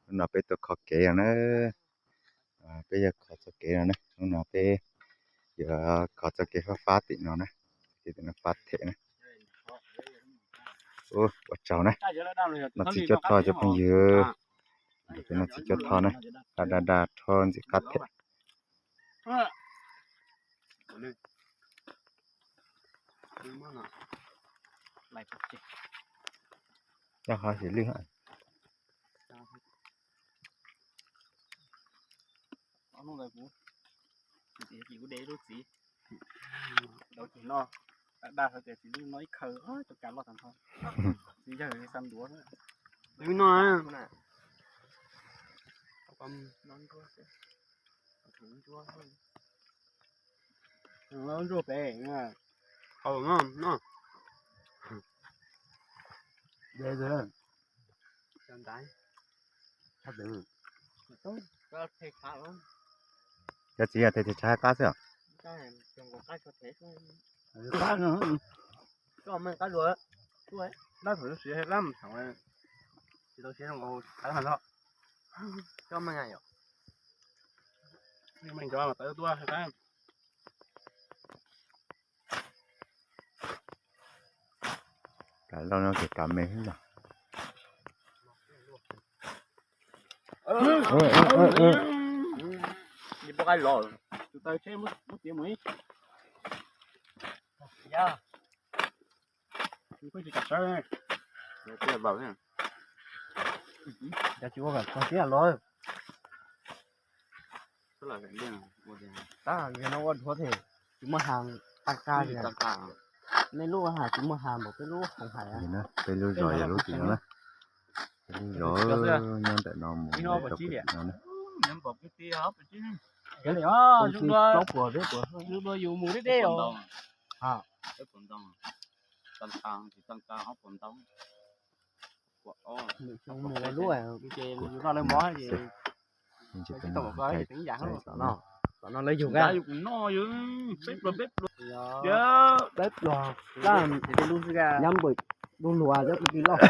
Hnub no peb tuaj kho kev no na. Peb yuav kho txoj kev no na. Hnub no peb yuav kho txoj kev fab fab tim no na. Kev tim no fab them na. Ua tsaug na. Noj txiv cuab thoj cov phooj ywg. Peb noj txiv cuab thoj na. Daj daj daj rho ntxim qab them. Coj qhov sim lwj. Kuv de lub txiv, dau ces no, daj daj hov tias txiv lwj no ib khaws cov kav loj tag nrho. Txiv yawg li xa ntuav. Txiv no, ntsuag pem, qau no, no. De, de. Cov txiv yog tes tes tshav qab xwb os. Qab no. Koj meej qab dua, dab thaum siav qab mus thaum tsis tau siav zoo nkaus qab no. Koj meej yom. Meej cov tawv tuaj qab. Kav loj no ces kav me xwb los. Tus taw tsheb muab txiav mus ib. Pheej tsis kam sawv. Cov tsis ua kom txog siab los. Tab yog no ua dhuav thiab, tsis muaj has, tag kag li. Nej lub has tsis muaj has npaum peb lub hoov hais. Peb lub zos yog lub tim no na. Peb lub zos nyob ntawm no mus rau pem no na. Plaub puas peb puas, yus mus deb deb os. Mus ua lub, yus tsis tau kom teeb yam no. Tom no lawv yug, peb pluag, peb pluag, nyab npawm lub luag cov kwv tij loj.